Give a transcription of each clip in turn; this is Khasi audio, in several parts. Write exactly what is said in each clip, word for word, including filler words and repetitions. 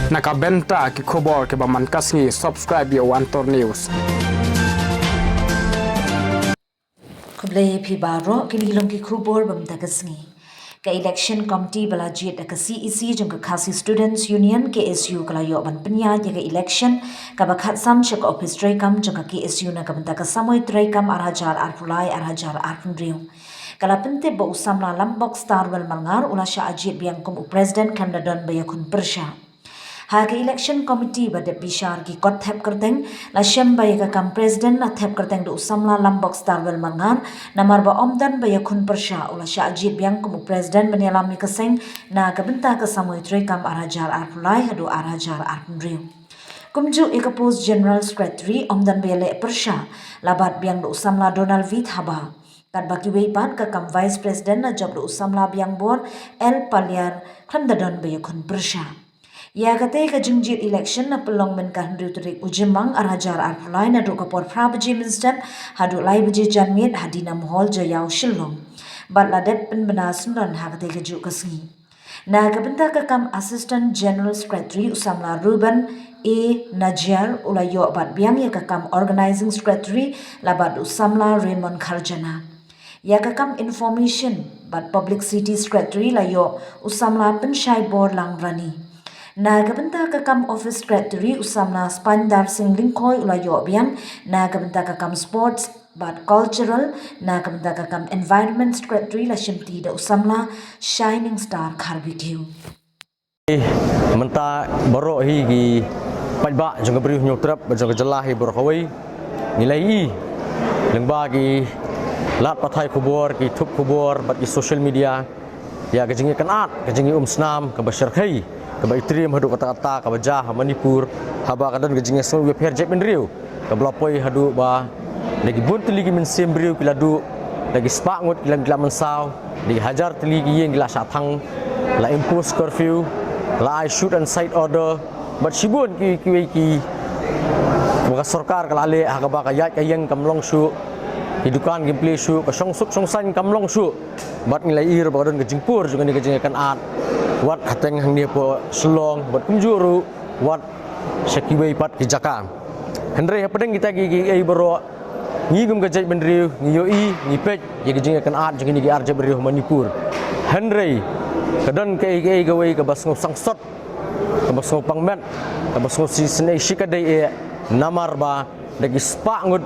Na ka bynta ki khubor kiba man ka sngi, subscribe ïa u Antor News. Khublei phi baroh, kine ki long ki khubor ba mynta ka sngi. Ka Election Committee ba la jied da ka C E C jong ka Khasi Students Union, K S U, ka la ïoh ban pynïaid ïa ka election kaba khatsan sha ka ophis treikam jong ka K S U na ka bynta ka samoi treikam ar hajar arphew lai ar hajar arphew hynriew. Ka la pyntip ba u samla Lambok Starwell Malngar u la shah jied biang kum u president khlem da don ba ïakhun pyrshah. Ha ka Election Committee ba dep bishar ki kot thep kyrteng, la shem ba ïa ka kam president la thep kyrteng da u samla Lambok Starwell Malngar, namar ba ym don ba ïakhun pyrshah, u la shah jied biang kum u president ban ïalam ïa ka seng na ka bynta ka samoi treikam ar hajar arphew lai haduh ar hajar arphew hynriew. Kumjuh ïa ka post General Secretary ym don ba ïaleh pyrshah, la bat biang da u samla Donald V Thabah. Katba kiwei pat, ka kam Vice President la jop da u samla Biangbor L Paliar khlem da don ba ïakhun pyrshah. Ïa katei ka jingjied election la pynlong mynta ka hynriew tarik u Jymmang ar hajar arphew lai naduh ka por phra baje mynstep haduh lai baje janmiet ha Dinam Hall, Jaïaw, Shillong. Bad la dep pynbna syndon ha katei kajuh ka sngi. Na ka bynta ka kam Assistant General Secretary u samla Reuben A Najiar u la ïoh bat biang ïa ka kam Organizing Secretary la bat u samla Raymond Kharjana. Ïa ka kam Information bad Publicity Secretary la ïoh u samla Pynshai Borlang Rani. Na ka bynta ka kam Office Secretary u samla Spandar Singh Lyngkhoi u la ïoh biang, na ka bynta ka kam Sports bad Cultural, na ka bynta ka kam Environment Secretary la shimti da u samla Shining Star Kharbikiew. Mynta baroh hi ki paidbah jong ka Bri u Hynñiewtrep bad jong ka jylla hi baroh kawei, ngi la ïohi lyngba ki lad pathai khubor, ki thup khubor bad ki social media, ïa ka jingïakynad, ka jingïaumsnam kaba shyrkhei, kaba itriem haduh katta katta kaba jia ha Manipur, haba ka don ka jingïasngew ïapher jaitbynriew kaba la poi haduh ba da ki bun tylli ki mynsiem briew ki la duh, da ki spah ngut ki la, ki la mynsaw, da ki hajar tylli ki ïing ki la shah thang, la impose curfew, la ai shoot and side order, bad shibun ki, kiwei ki, ba ka sorkar ka la leh ha kaba ka ïaid ka ïeng kam long shuh, ki dukan kim plie shuh, ka shongsuk shongsaiñ kam long shuh. Bad ngi la ïohi ba ka don ka jingpur jong kane ka jingïakynad, wat hateng hangne hapoh Shillong bad kumjuh ruh wat sha kiwei pat ki jaka. Hynrei hapdeng kita ki, kiei baroh, ngi kum ka jaitbynriew ngi ïohi, ngi peit ïa ka jingïakynad jong kine ki ar jaitbynriew ha Manipur. Hynrei ka don kaei kaei kawei kaba sngew sangsot, kaba sngew pang met, kaba sngew shi, sngewsih ka dei eh, namar ba da ki spah ngut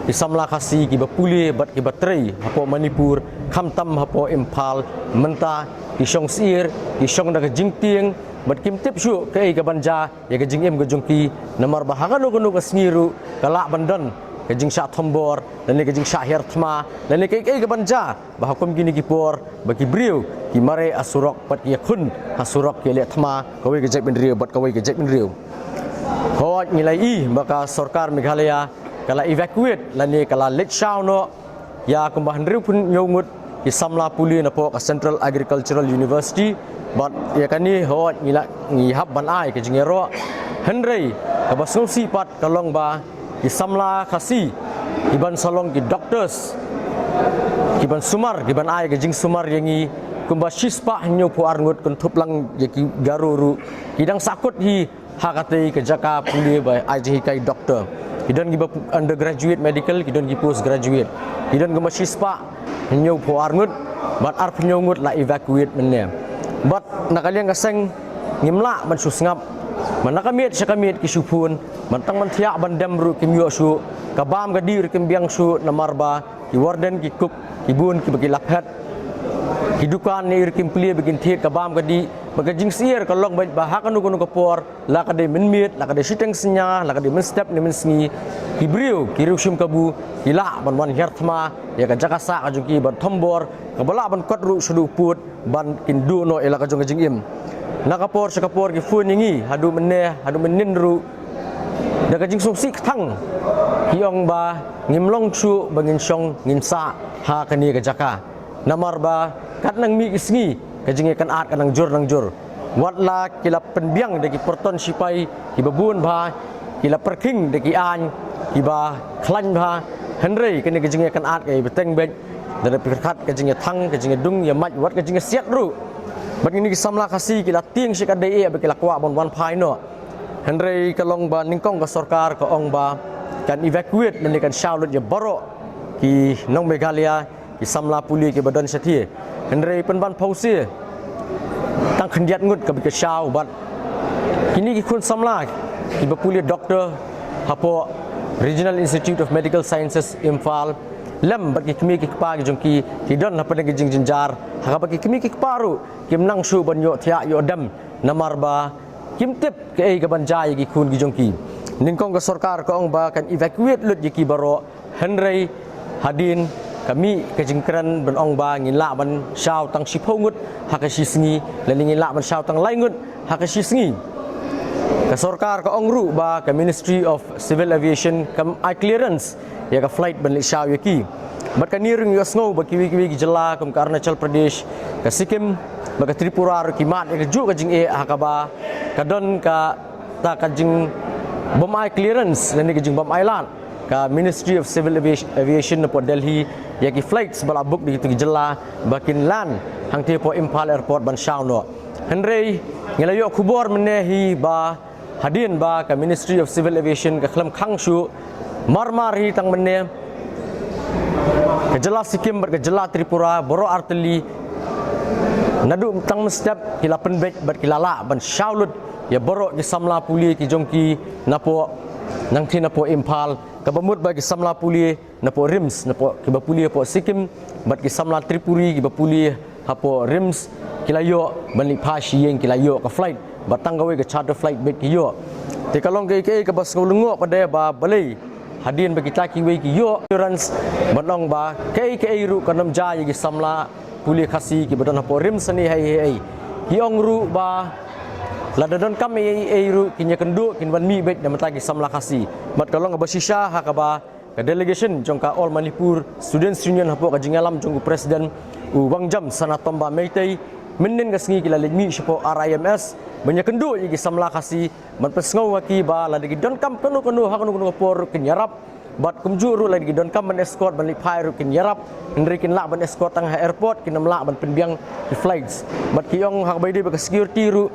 ki samla Khasi kiba pule bad kiba trei hapoh Manipur, khamtam hapoh Imphal mynta, ki shong syiar, ki shong da ka jingtieng, bad kim tip shuh kaei ka ban jia ïa ka jingim ka jong ki, namar ba ha kano kano ka sngi ruh ka lah ban don ka jingshah thombor, lane ka jingshah hiar thma, lane kaei kaei ka ban jia, ba ha kum kine ki por ba ki briew ki mareh ha surok bad ki ïakhun ha surok, ki ïaleh thma kawei ka jaitbynriew bad kawei ka jaitbynriew. Hooid, ngi la ïohi ba ka sorkar Meghalaya ka la evacuate lane ka la leit shaw noh ïa kumba hynriewphew hynñiew ngut ki samla pule napoh ka Central Agricultural University, bad ïa kane hooid ngi la, ngi hap ban ai ka jingïaroh. Hynrei kaba sngewsih pat ka long ba ki samla Khasi ki ban sa long ki doctors, ki ban sumar, ki ban ai ka jingsumar ïa ngi, kumba shispah hynñiewphew ar ngut, kynthup lang ïa ki Garo ruh, ki dang sahkut hi ha katei ka jaka pule ba ai jinghikai doctor. Ki don kiba pu-, undergraduate medical, ki don ki postgraduate. Ki don kumba shispah hynñiewphew ar ngut, bad arphew hynñiew ngut la evacuate mynne. Bad na ka liang ka seng ngim lah ban shu sngap, ba na ka miet sha ka miet ki shu phone, ban tang ban thiah ban dem ruh kim ïoh shuh, ka bam ka dih ruh kim biang shuh, namar ba ki warden, ki cook, ki bun kiba ki la phet, ki dukan ne ruh kim plie ba kin thied, ka bam ka dih, bad ka jingsyiar ka long ba, ba ha kano kano ka por, la ka dei mynmiet, la ka dei shiteng synñia, la ka dei mynstep ne mynsngi, ki briew ki riewshim kabu ki lah ban wan hiar thma ïa ka jaka sah ka jong ki, ban thombor, kaba lah ban kot ruh shaduh pud, ban kin duh noh ïa la ka jong ka jingim. Na ka por sha ka por ki phone ïa ngi haduh mynne, haduh mynnin ruh, da ka jingsngewsih kthang ki ong ba ngim long shuh ba ngin shong ngin sah ha kane ka jaka. Namar ba katba nang mih ki sngi, ka jingïakynad ka nang jur nang jur. Wat la ki la pynbiang da ki pyrton shipai kiba bun bha, ki la pyrkhing da ki aiñ kiba khlaiñ bha, hynrei kane ka jingïakynad ka ïai bteng beit da la pyrkhat ka jingïathang, ka jingïadung ïamait, wat ka jingïasiat ruh. Bad kine ki samla Khasi ki la tieng shikatdei eh ba ki la kwah ban wan phai noh. Hynrei ka long ba nyngkong ka sorkar ka ong ba kan evacuate lane kan shaw lut ïa baroh ki nong Meghalaya, ki samla pule kiba don shathie. Hynrei pynban phewse tang khyndiat ngut ka bit ka shaw bad kine ki khun samla kiba pule doctor hapoh Regional Institute of Medical Sciences Imphal lem bad ki kmie ki kpa ki jong ki ki don hapdeng ki jingjynjar ha kaba ki kmie ki kpa ruh kim nang shuh ban ïoh thiah ïoh dem namar ba kim tip kaei kaban jia ïa ki khun ki jong ki. Nyngkong ka sorkar ka ong ba kan evacuate lut ïa ki baroh, hynrei hadien ka mih ka jingkren ban ong ba ngin lah ban shaw tang shiphew ngut ha ka shi sngi lane ngin lah ban shaw tang lai ngut ha ka shi sngi. Ka sorkar ka ong ruh ba ka Ministry of Civil Aviation kam ai clearance ïa ka flight ban leit shaw ïa ki. Bad kane ruh ngi ïohsngew ba kiwei kiwei ki jylla kum ka Arunachal Pradesh, ka Sikkim bad ka Tripura ruh ki mad ïa kajuh ka jingeh ha kaba ka don kata ka jingbym ai clearance lane ka jingbym ai lad ka Ministry of Civil Aviation, Aviation napoh Delhi ïa ki flights ba la book da kito ki jylla ba kin land hangtei hapoh Imphal Airport ban shaw noh. Hynrei ngi la ïoh khubor mynne hi ba hadien ba ka Ministry of Civil Aviation ka khlem khang shuh, marmar hi tang mynne ka jylla Sikkim bad ka jylla Tripura baroh artylli naduh tang mynstep ki la pynbeit bad ki la lah ban shaw lut ïa baroh ki samla pule ki jong ki napoh nangtei napoh Imphal, kaba mut ba ki samla pule napoh RIMS, napoh kiba pule hapoh Sikkim bad ki samla Tripuri kiba pule hapoh RIMS ki la ïoh ban leit phai shi ïing, ki la ïoh ka flight bad tang kawei ka charter flight beit ki ïoh. Te ka long kaei kaei kaba sngewlyngngoh pat de ba balei hadien ba kita kiwei ki ïoh assurance ban ong ba kaei kaei ruh kan ym jia ïa ki samla pule Khasi kiba don hapoh RIMS ne haei haei. Ki ong ruh ba lada donkam ei ei ruh kin ïakynduh kin wan mih beit na bynta ki samla Khasi. Bad ka long kaba shisha ha kaba ka delegation jong ka All Manipur Students Union hapoh ka jingïalam jong u President u Wangjam Sanatomba Meitei mynnin ka sngi ki la leit mih shapoh RIMS ban ïakynduh ïa ki samla Khasi ban pynsngew ha ki ba lada ki donkam kano kano ha kano kano ka por ruh kin ïarap. Bad kumjuh ruh lada ki donkam ban escort ban leit phai ruh kin ïarap, hynrei kin lah ban escort tang ha airport, kin ym lah ban pynbiang ki flights. Bad ki ong ha kaba ïadei bad ka security ruh,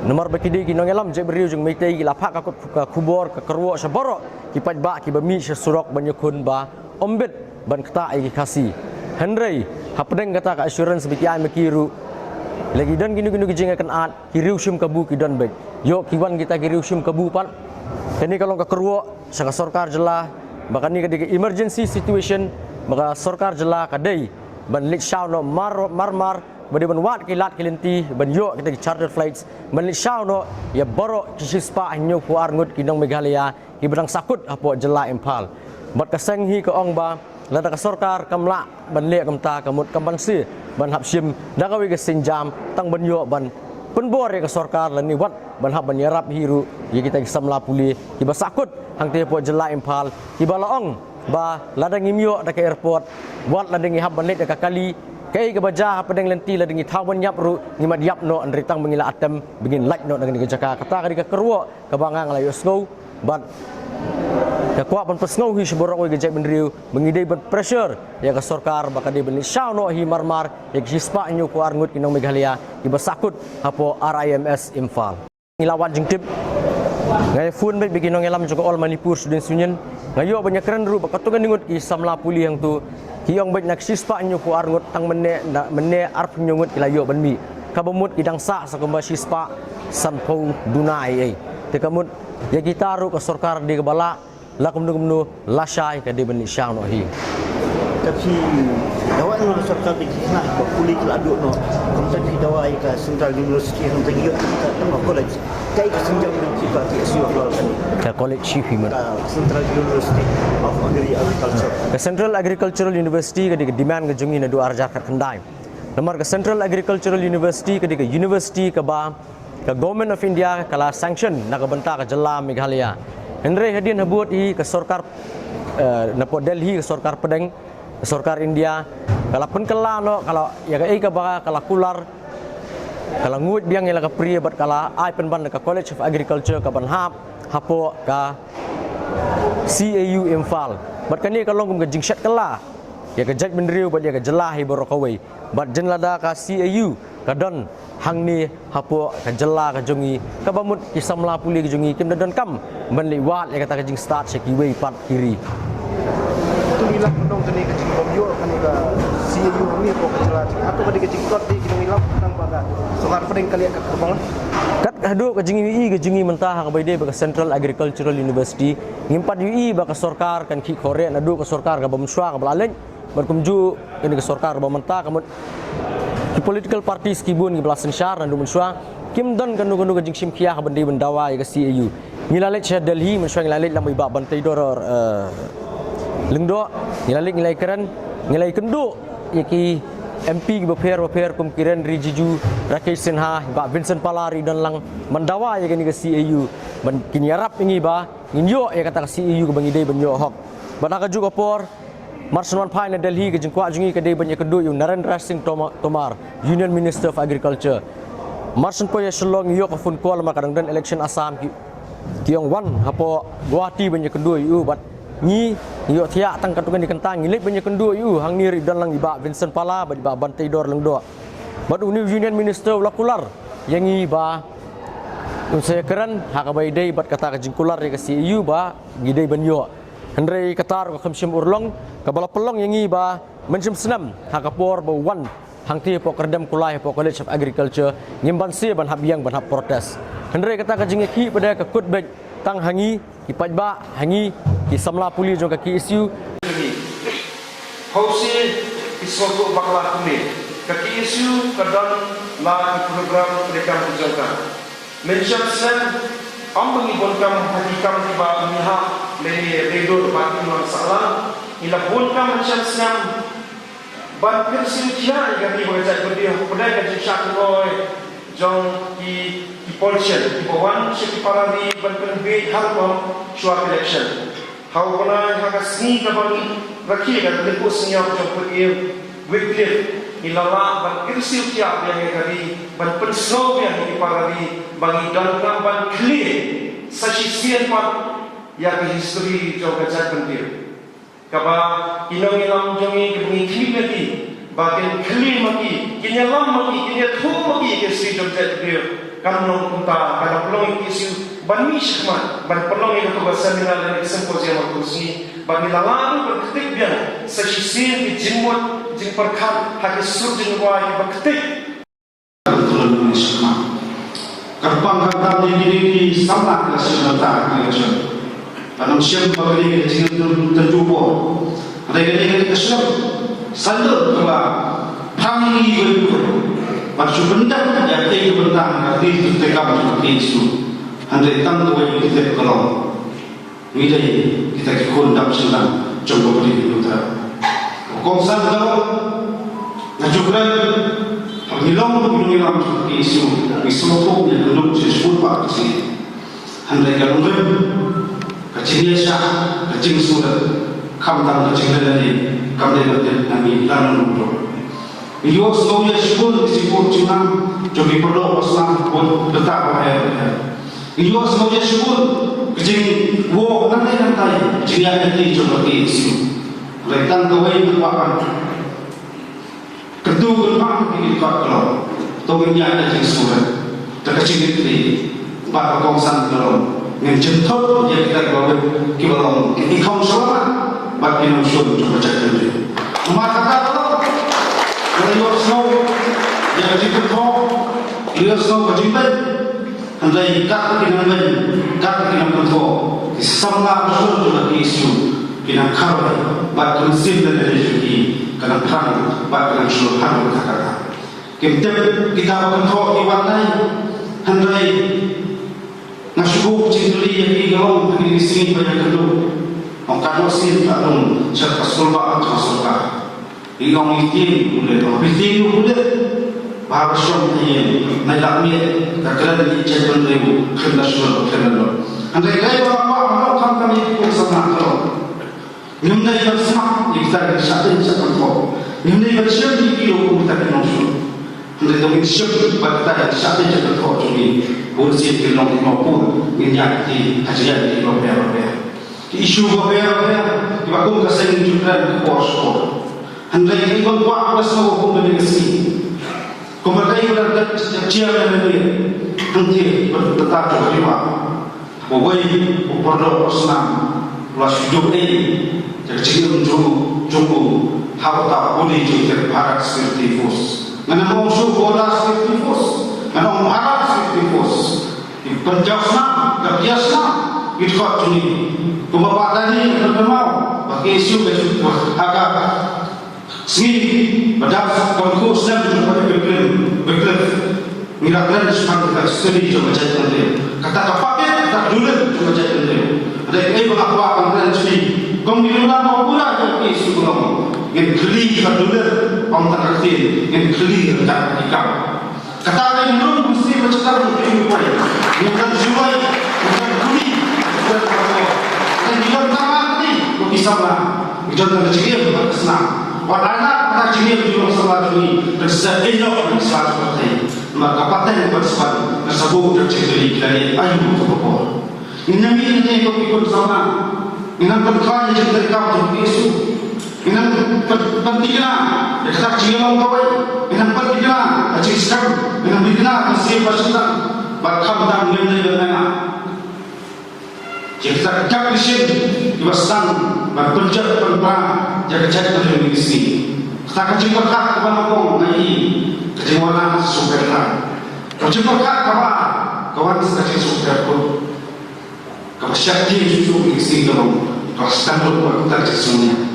namar ba ki dei ki nongïalam jaitbynriew jong Meitei, ki la phah ka khubor ka kyrwoh sha baroh ki paidbah kiba mih sha surok ban ïakhun ba ym bit ban ktah ïa ki Khasi. Hynrei hapdeng kata ka assurance ba ki ai ma ki ruh, lada ki don kino kino ki jingïakynad, ki riew shim kabu ki don beit. Ïoh ki wan kita ki riew shim kabu pat. Kane ka long ka kyrwoh sha ka sorkar jylla ba kane ka dei ka emergency situation, ba ka sorkar jylla ka dei ban leit shaw noh mar mar mar, ba dei ban wad ki lad ki lynti ban ïoh kita ki charter flights ban leit shaw noh ïa baroh ki shispah hynñiewphew ar ngut ki nong Meghalaya kiba dang sahkut hapoh jylla Imphal. Bad ka seng hi ka ong ba lada ka sorkar kam lah ban leh kumta, ka mut kam banse ban hap shim da kawei ka sienjam tang ban ïoh ban pynbor ïa ka sorkar lane wat ban hap ban ïarap hi ruh ïa kita ki samla pule kiba sahkut hangtei hapoh jylla Imphal, kiba la ong ba lada ngim ïoh da ka airport, wat lada ngi hap ban leit da ka kali, kaei kaba jia hapdeng lynti lada ngi thaw ban ïap ruh ngim ïap noh, hynrei tang ba ngi la attempt ba ngin lait noh na kane ka jaka. Kata ka dei ka kyrwoh kaba nga nga la ïohsngew bad ka kwah ban pynsngew hi sha baroh kawei ka jaitbynriew ba ngi dei ban pressure ïa ka sorkar ba ka dei ban leit shaw noh hi mar mar ïa ki shispah hynñiewphew ar ngut ki nong Meghalaya kiba sahkut hapoh RIMS Imphal. Ngi la wad jingtip, nga ïa phone beit bad ki nongïalam jong ka All Manipur Students Union, nga ïoh ban ïakren ruh ba katto katne ngut ki samla pule hangto, ki ong beit na ki shispah hynñiewphew ar ngut tang mynne, na mynne arphew hynñiew ngut ki la ïoh ban mih. Kaba mut ki dang sah sa kumba shispah sanphew duna ei ei. Te ka mut ïa kita ruh ka sorkar dei kaba lah, la kumno kumno lashai ka dei ban leit shaw noh hi. Te phi dawa na sorkar dei ki khana ba pule ki la duh noh. Kumta phi dawa ïa ka Central University, kumta ki ïoh kumta tang college. Kaei ka sienjam jong phi ba ki S U of Lal kane? Ka college shi phi mut? Ka Central University of Agri Agriculture. Ka Central Agricultural University ka dei ka demand ka jong ngi naduh ar hajar khatkhyndai. Namar ka Central Agricultural University ka dei ka university kaba ka Government of India ka la sanction na ka bynta ka jylla Meghalaya. Hynrei hadien habud hi ka sorkar, eh, napoh Delhi, ka sorkar pdeng, ka sorkar India ka la pynkylla noh, ka la ïa kaei kaba ka la kular, ka la nguid biang ïa la ka prie bad ka la ai pynban na ka College of Agriculture kaban hap hapoh ka C A U Imphal. Bad kane ka long kum ka jingshet kylla ïa ka jaitbynriew bad ïa ka jylla hi baroh kawei. Bad jan lada ka C A U ka don hangne hapoh ka jylla ka jong ngi, kaba mut ki samla pule ka jong ngi kim da donkam ban leit wad ïa kata ka jingstad sha kiwei pat ki ri. Kat haduh ka jingïohi ka jong ngi mynta ha kaba ïadei bad ka Central Agricultural University, ngim pat ïohi ba ka sorkar kan khih kyrhai naduh ka sorkar kaba mynshuwa kaba la leit. Bad kumjuh kane ka sorkar ba mynta ka mut ki political parties ki bun kiba la synshar naduh mynshuwa, kim don kano kano ka jingshim khia kaba dei ban dawa ïa ka C A U. Ngi la leit sha Delhi, mynshuwa ngi la leit lem bad i Bah Banteidor, eh, Lyngdoh, ngi la leit, ngi la ïakren, ngi la ïakynduh ïa ki M P kiba pher ba pher kum Kiren Rijiju, Rakesh Sinha, Bah Vincent Pala ruh i don lang ban dawa ïa kane ka C A U. Ban kin ïarap ïa ngi ba ngin ïoh ïa kata ka C A U kaba ngi dei ban ïoh hok. Bad ha kajuh ka por, mar shen wan phai na Delhi, ka jingkwah jong ngi ka dei ban ïakynduh ïa u Narendra Singh Toma-, Tomar, Union Minister of Agriculture. Mar shen poi ïa Shillong, ngi ïoh ka phone call namar ka dang don election Assam, ki, ki ong wan hapoh Guwahati ban ïakynduh ïa u. Bad ngi, ngi ïohthiah tang katto katne ki kyntang, ngi leit ban ïakynduh ïa u. Hangne ruh i don lang i Bah Vincent Pala bad i Bah Banteidor Lyngdoh. Bad une u Union Minister u la kular ïa ngi ba un sa ïakren ha kaba ïadei bad kata ka jingkular ïa ka C A U ba ngi dei ban ïoh. Hynrei kata ruh kam shym urlong, kaba la pynlong ïa ngi ba mynshem snem ha ka por ba u wan hangtei hapoh Kyrdem Kulai hapoh College of Agriculture, ngim banse ban hap ïeng ban hap protest. Hynrei kata ka jingïakhih pat de ka kut beit tang ha ngi ki paidbah, ha ngi ki samla pule jong ka K S U. Hawshe ki sngewthuh bakla kumne, ka K S U ka don la ki program treikam ki jong ka. Mynshem snem, ym ba ngi bun kam ha ki kam kiba ngi hap lane dei dur ba kim long sahlang. Ngi la bun kam mynshem snem ban kyrsiew thiah ïa ka ri bad ka jaitbynriew hapdeng ka jingshah thngan jong ki, ki politician kiba wan sha ki para ri ban pynbiej ha rukom shuwa ka election. Ha u bnai, ha ka sngi kaba ngi rakhe ïa ka Liput Sniawbhalang jong Pyrthei, Wycliffe, ngi la lah ban kyrsiew thiah biang ïa ka ri, ban pynsngew biang ïa ki para ri ba ngi donkam ban khlieh sa shisien pat ïa ka history jong ka jaitbynriew. Kaba ki nongïalam jong ngi kiba ngi khmih na ki ba kin khlieh ma ki, kin ïalam ma ki, kin ïathuh ma ki ïa ka history jong ka jaitbynriew. Kam long kumta, ka la pynlong ïa ka K S U ban mih shakhmat, ban pynlong ïa kato ka seminar lane ka symposium ha ka sngi, ba ngi la lah ruh ban ktik biang sa shisien ki jingmut jingpyrkhat ha ki sur jingrwai kiba ktik. Kyrpang kyrpang ïa kine ki samla ki la shu nangta ha kane ka shnong. Ngan ym shem ba kane ka jingïathuh tang juh bor. Hynrei kane ka shnong sandal kaba phrang ïa ngi ban ïoh ban shu pyndep ïa katei ka bynta ka ri, ka treikam jong ka K S U. Hynrei tang kawei ka tep ka long, ngi dei kita ki khun dap shyndang jong ka Ri Hynñiewtrep. Kongsan ka long, nga ju kren, haba ngi long ki nongïalam jong ka K S U, ngi sngewthuh, ngi kynduh sha shibun pat ka jingim. Hynrei ka nongrim, ka jingïaishah, ka jingsngewrit, khamtam ka jingleh lane, kam dei ban tip na ngi lano lano ruh. Ngi ïohsngew ïa shibun ki jingpur jingmam jong ki paralok basnam bad bynta baher baher. Ngi ïohsngew ïa shibun ki jingwoh nangtai nangtai, jingïaid lynti jong ka K S U. Hynrei tang kawei nga kwah ban kyntu kynpham ïa ki dkhot ka long, to ngin ïaid da ka jingsngewrit, da ka jingkitkhlieh bad ka kongsan ka long, ngin jynthut ïa kita kiba wit, kiba long ki khong shlama bad ki nongshun jong ka jaitbynriew. Namar kata ka long, ngi la ïohsngew ïa ka jingkynthoh, ngi la ïohsngew ka jingbeiñ. Hynrei kat ki nongbeiñ, kat ki nongkynthoh, ki samla ba shu jong ka K S U ki nang kharwai bad ka mynsiem lane ka jong ki ka nang phrang bad ka nang shlur ha kata kata. Kim tip kita ba kynthoh ki wan nai. Hynrei nga shu buh jingkylli ïa ki, ka long ha kine ki sngi ba ïakynduh, ong katno sien ka long sha ka skulbah ka sorkar. Ngi ong ïa ki pule, ong ïa ki pule. Ba haba shong ïa nai lak miet ka kren ïa ki jaitbynriew khlem da shlur khlem da lut. Hynrei kaei ba nga kwah ban ong khamtam ïa ki khun samla ka long, ngim dei ban sngap ïa kita ki shah tei shah kynthoh. Ngim dei ban shem ïa ki ruh kum kita ki nongshun. Hynrei to ngin shem ba kita ki shah tei shah kynthoh jong ngi bun sien kin long ki nongpur, ngin ïaid ïa ki ha jingïaid ki bapher bapher. Ki issue bapher bapher kiba kum ka seng ngi ju kren ka por sha por. Hynrei ngi ban kwah ban sngewbha kum kane ka sngi. Kumba ka ïa ka jia ka jia ka jia. Hangta ba ta jong ka riewha. Ba wei u paralok u snam u la shu ïoh ei ïa ka jingim jong u jong u ha uta u pule jong ka Bharat Safety Force. Ngan ym ong shuh Border Safety Force, ngan ong Bharat Safety Force. Ki pynjaw snam, ka pia snam, ki dkhot jong ngi. Kumba Bah Dani ka pynpaw ba ka issue ka jong ka ha ka sngi ba dap sa phew snem jong ka Wycliffe, Wycliffe. Ngi la kren shaphang ka history jong ka jaitbynriew. Kata ka packet, kata ka dulir jong ka jaitbynriew. Hynrei kaei ba nga kwah ban kren shaphang, kum ki nongïalam ba pura ka issue ka long. Ngin khylli ka dulir, ym tang ka ktien, ngin khylli ka kam. Kata ka dei ka mynsiem ba sdang jong u Trai. Ngim dang shu lait, ngim dang kuli, ngim dang kuli. Ngim dang tang kuli, ko ki samla. Ngi don ka jingim bad ka snam. Wat ai na ka jingim jong u samla jong ngi ban sa ïehnoh bad ka snam jong u Trai. Namar ka pateng bad sban, ka sabu ka jingkylli ki la leh aïu ka por. Ngin ym ïa ngi ko ki khun samla. Ngin ym pynkhlaiñ ïa ka jingkyrkhu jong u Jisu. Ngin ym pyn-, pynthikna ïa kata ka jingïalong kawei. Ngin ym pynthikna ïa ka jingskhem. Ngin ym pynthikna ïa ka jingskhem ba shisha. Bad khamtam ngim leh ïa ka. Ïa kata ka dak ka shin kiba sdang ban pynjot pynpra ïa ka jaitbynriew ngi ki sngi. Kata ka jingpyrkhat kaba nyngkong nga ïohi ka jingwan lang sha u Trai. Ka jingpyrkhat kaba, ka wan sa ka jingsngewthuh. Kaba shah tieng shuh shuh ngi ki sngi ka long, ka sdang lut bad ka jingsngewthuh.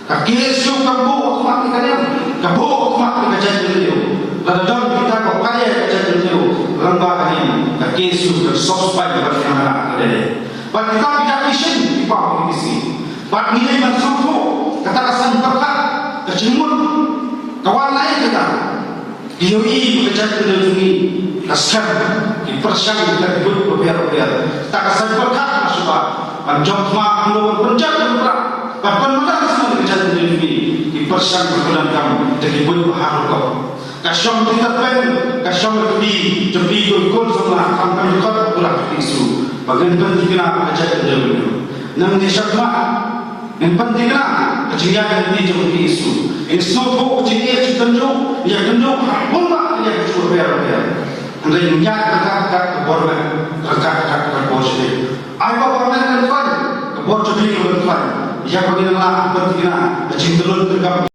Ka K S U kam buh khmat ïa ka niam, ka buh khmat ïa ka jaitbynriew. Lada don kita ba pynïaid ïa ka jaitbynriew lyngba ka niam, ka K S U kan sop spait bad ka niam ka dei. Bad kita ki dak ki shin ki paw ki sngi. Bad ngi dei ban sngewthuh kata ka saiñ pyrkhat, ka jingmut ka wan na ïa kita. Ki ïohi ba ka jaitbynriew jong ngi ka skhem, ki pyrshang ïa ki buit babiang babiang. Ta ka saiñ pyrkhat ka shuwa ban jop khmat, ban pynjot pynpra, ban pynmadan shuwa ïa ka jaitbynriew jong ngi. Ki pyrshang ban pyndonkam ïa ki buit ba har rukom. Ka shong ki tyrpeng, ka shong ki kti, jong ki khun samla, khamtam ki khun samla, ki Jisu. Ba ngin pynthikna ka jaitbynriew jong ngi. Nang ne shakmat Ngin pynthikna ka jingïaid lynti jong u Jisu. Ngin sngewthuh ka jingïeit jingtynjuh, ïa tynjuh ha kumba ka ïaid ka jingïeit. Hynrei ngin ïaid ryngkat ryngkat ka bor met, ryngkat ryngkat ka bor jingïeit. Ai ba bor met kan khlaiñ, ka bor jingïeit kan khlaiñ. Ïa ba ngin lah pynthikna ka jingtynjuh tyngkam.